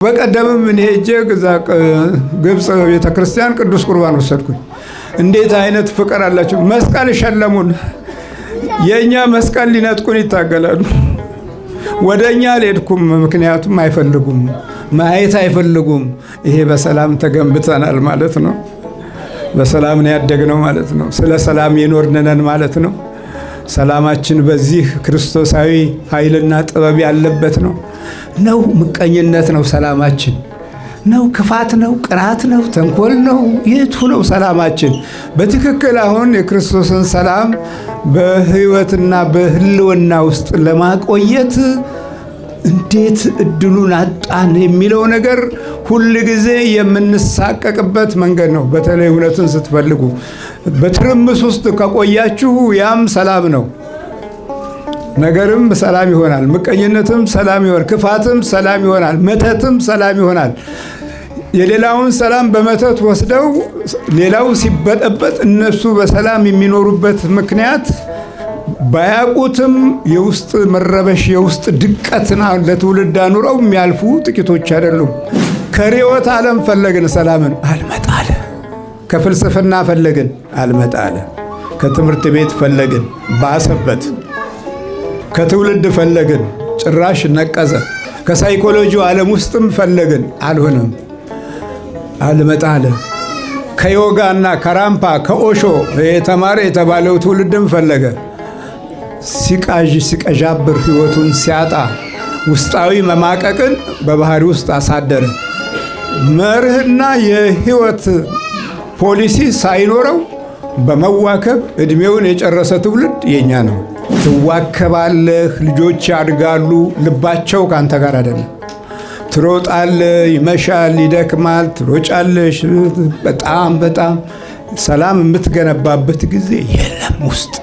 በቀደምም እኔ ሄጄ እዛ ግብፅ ቤተክርስቲያን ቅዱስ ቁርባን ወሰድኩኝ። እንዴት አይነት ፍቅር አላቸው! መስቀል ሸለሙን። የእኛ መስቀል ሊነጥቁን ይታገላሉ። ወደ እኛ አልሄድኩም፣ ምክንያቱም አይፈልጉም፣ ማየት አይፈልጉም። ይሄ በሰላም ተገንብተናል ማለት ነው። በሰላም ነው ያደግነው ማለት ነው። ስለ ሰላም የኖርንነን ማለት ነው። ሰላማችን በዚህ ክርስቶሳዊ ኃይልና ጥበብ ያለበት ነው ነው ምቀኝነት ነው ሰላማችን ነው ክፋት ነው ቅናት ነው ተንኮል ነው የቱ ነው ሰላማችን? በትክክል አሁን የክርስቶስን ሰላም በሕይወትና በሕልውና ውስጥ ለማቆየት እንዴት እድሉን አጣን የሚለው ነገር ሁል ጊዜ የምንሳቀቅበት መንገድ ነው። በተለይ እውነትን ስትፈልጉ በትርምስ ውስጥ ከቆያችሁ ያም ሰላም ነው። ነገርም ሰላም ይሆናል፣ ምቀኝነትም ሰላም ይሆናል፣ ክፋትም ሰላም ይሆናል፣ መተትም ሰላም ይሆናል። የሌላውን ሰላም በመተት ወስደው ሌላው ሲበጠበጥ እነሱ በሰላም የሚኖሩበት ምክንያት ባያውቁትም የውስጥ መረበሽ የውስጥ ድቀትን ለትውልድ አኑረው የሚያልፉ ጥቂቶች አይደሉም። ከርዕዮተ ዓለም ፈለግን ሰላምን፣ አልመጣለ። ከፍልስፍና ፈለግን፣ አልመጣለ። ከትምህርት ቤት ፈለግን፣ ባሰበት። ከትውልድ ፈለግን፣ ጭራሽ ነቀዘ። ከሳይኮሎጂው ዓለም ውስጥም ፈለግን፣ አልሆነም፣ አልመጣለ። ከዮጋና ከራምፓ ከኦሾ የተማረ የተባለው ትውልድም ፈለገ። ሲቃዥ ሲቀዣብር ሕይወቱን ሲያጣ ውስጣዊ መማቀቅን በባህሪ ውስጥ አሳደረ። መርህና የሕይወት ፖሊሲ ሳይኖረው በመዋከብ ዕድሜውን የጨረሰ ትውልድ የኛ ነው። ትዋከባለህ፣ ልጆች ያድጋሉ፣ ልባቸው ከአንተ ጋር አይደለም። ትሮጣለህ፣ ይመሻል፣ ይደክማል፣ ትሮጫለሽ። በጣም በጣም ሰላም የምትገነባበት ጊዜ የለም። ውስጥ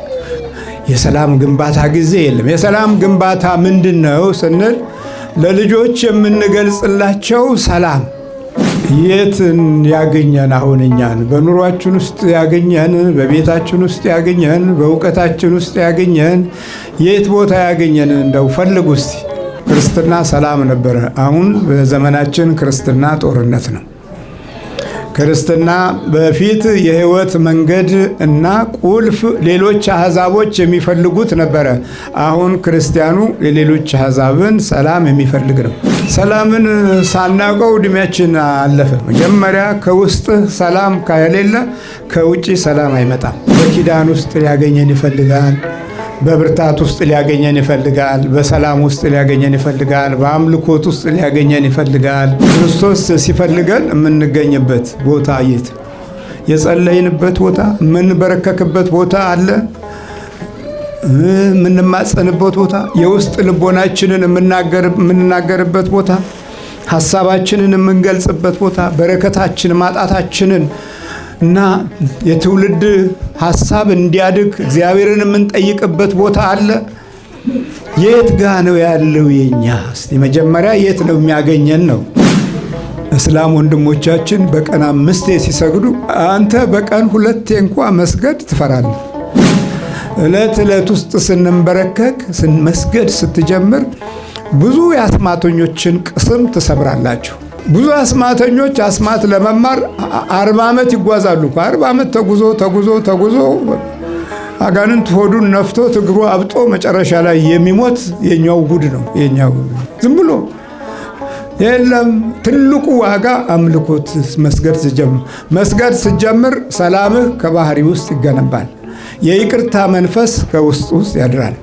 የሰላም ግንባታ ጊዜ የለም። የሰላም ግንባታ ምንድን ነው ስንል ለልጆች የምንገልጽላቸው ሰላም የት ያገኘን? አሁን እኛን በኑሯችን ውስጥ ያገኘን፣ በቤታችን ውስጥ ያገኘን፣ በእውቀታችን ውስጥ ያገኘን፣ የት ቦታ ያገኘን? እንደው ፈልጉ እስቲ። ክርስትና ሰላም ነበረ። አሁን በዘመናችን ክርስትና ጦርነት ነው። ክርስትና በፊት የሕይወት መንገድ እና ቁልፍ ሌሎች አሕዛቦች የሚፈልጉት ነበረ። አሁን ክርስቲያኑ የሌሎች አሕዛብን ሰላም የሚፈልግ ነው። ሰላምን ሳናውቀው ዕድሜያችን አለፈ። መጀመሪያ ከውስጥ ሰላም ከሌለ ከውጭ ሰላም አይመጣም። በኪዳን ውስጥ ሊያገኘን ይፈልጋል። በብርታት ውስጥ ሊያገኘን ይፈልጋል። በሰላም ውስጥ ሊያገኘን ይፈልጋል። በአምልኮት ውስጥ ሊያገኘን ይፈልጋል። ክርስቶስ ሲፈልገን የምንገኝበት ቦታ የት? የጸለይንበት ቦታ፣ የምንበረከክበት ቦታ አለ፣ የምንማጸንበት ቦታ፣ የውስጥ ልቦናችንን የምንናገርበት ቦታ፣ ሀሳባችንን የምንገልጽበት ቦታ፣ በረከታችን ማጣታችንን እና የትውልድ ሀሳብ እንዲያድግ እግዚአብሔርን የምንጠይቅበት ቦታ አለ። የት ጋ ነው ያለው? የኛ እስቲ መጀመሪያ የት ነው የሚያገኘን ነው። እስላም ወንድሞቻችን በቀን 5 ሲሰግዱ አንተ በቀን 2 እንኳ መስገድ ትፈራለህ። ዕለት ዕለት ውስጥ ስንንበረከክ መስገድ ስትጀምር ብዙ የአስማተኞችን ቅስም ትሰብራላችሁ። ብዙ አስማተኞች አስማት ለመማር 40 ዓመት ይጓዛሉ። 40 ዓመት ተጉዞ ተጉዞ ተጉዞ አጋንንት ሆዱን ነፍቶ እግሩ አብጦ መጨረሻ ላይ የሚሞት የኛው ጉድ ነው። የኛው ዝም ብሎ የለም። ትልቁ ዋጋ አምልኮት መስገድ ስጀምር መስገድ ስጀምር ሰላምህ ከባህሪ ውስጥ ይገነባል። የይቅርታ መንፈስ ከውስጥ ውስጥ ያድራል።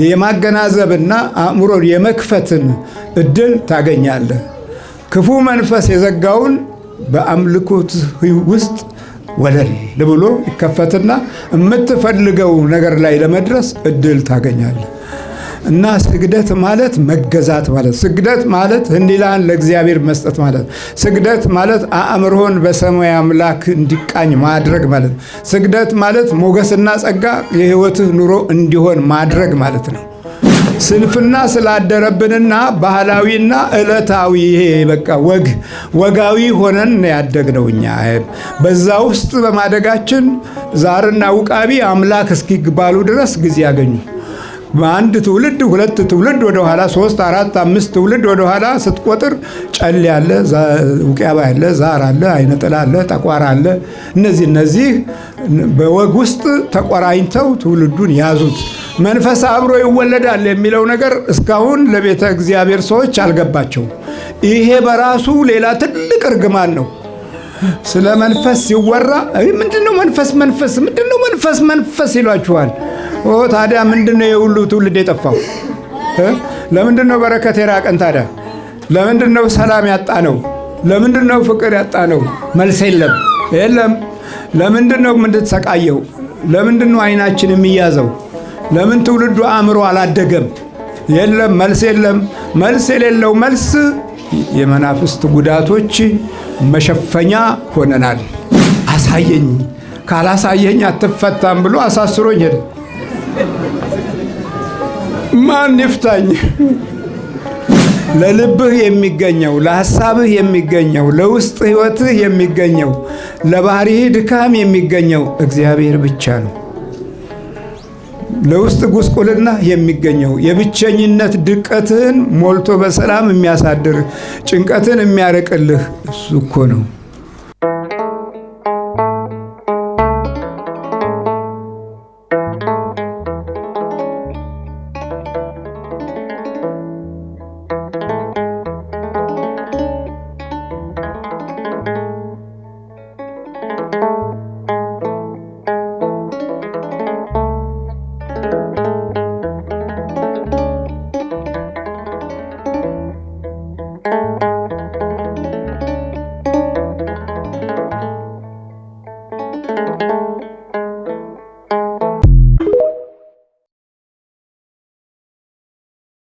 የማገናዘብና አእምሮን የመክፈትን እድል ታገኛለህ። ክፉ መንፈስ የዘጋውን በአምልኮት ውስጥ ወለል ብሎ ይከፈትና የምትፈልገው ነገር ላይ ለመድረስ እድል ታገኛለህ። እና ስግደት ማለት መገዛት ማለት፣ ስግደት ማለት ሕሊናን ለእግዚአብሔር መስጠት ማለት፣ ስግደት ማለት አእምሮን በሰማይ አምላክ እንዲቃኝ ማድረግ ማለት፣ ስግደት ማለት ሞገስና ጸጋ የሕይወትህ ኑሮ እንዲሆን ማድረግ ማለት ነው። ስንፍና ስላደረብንና ባህላዊና ዕለታዊ ይሄ በቃ ወግ ወጋዊ ሆነን ያደግነው እኛ በዛ ውስጥ በማደጋችን ዛርና ውቃቢ አምላክ እስኪባሉ ድረስ ጊዜ ያገኙ። በአንድ ትውልድ፣ ሁለት ትውልድ ወደኋላ፣ ሶስት፣ አራት፣ አምስት ትውልድ ወደኋላ ስትቆጥር ጨሌ አለ፣ ውቅያባ አለ፣ ዛር አለ፣ አይነ ጥላ አለ፣ ጠቋር አለ። እነዚህ በወግ ውስጥ ተቆራኝተው ትውልዱን ያዙት። መንፈስ አብሮ ይወለዳል የሚለው ነገር እስካሁን ለቤተ እግዚአብሔር ሰዎች አልገባቸውም። ይሄ በራሱ ሌላ ትልቅ እርግማን ነው። ስለ መንፈስ ሲወራ ምንድነው መንፈስ መንፈስ ምንድነው መንፈስ መንፈስ ይሏችኋል። ኦ ታዲያ ምንድነው የሁሉ ትውልድ የጠፋው? ለምንድነው በረከት የራቀን ታዲያ? ለምንድነው ሰላም ያጣ ነው? ለምንድነው ፍቅር ያጣ ነው? መልስ የለም የለም። ለምንድነው የምንሰቃየው? ለምንድነው አይናችን የሚያዘው? ለምን ትውልዱ አእምሮ አላደገም? የለም፣ መልስ የለም። መልስ የሌለው መልስ የመናፍስት ጉዳቶች መሸፈኛ ሆነናል። አሳየኝ፣ ካላሳየኝ አትፈታም ብሎ አሳስሮኝ ሄደ። ማን ይፍታኝ? ለልብህ የሚገኘው፣ ለሐሳብህ የሚገኘው፣ ለውስጥ ሕይወትህ የሚገኘው፣ ለባህሪህ ድካም የሚገኘው እግዚአብሔር ብቻ ነው። ለውስጥ ጉስቁልና የሚገኘው፣ የብቸኝነት ድቀትህን ሞልቶ በሰላም የሚያሳድር፣ ጭንቀትን የሚያርቅልህ እሱ እኮ ነው።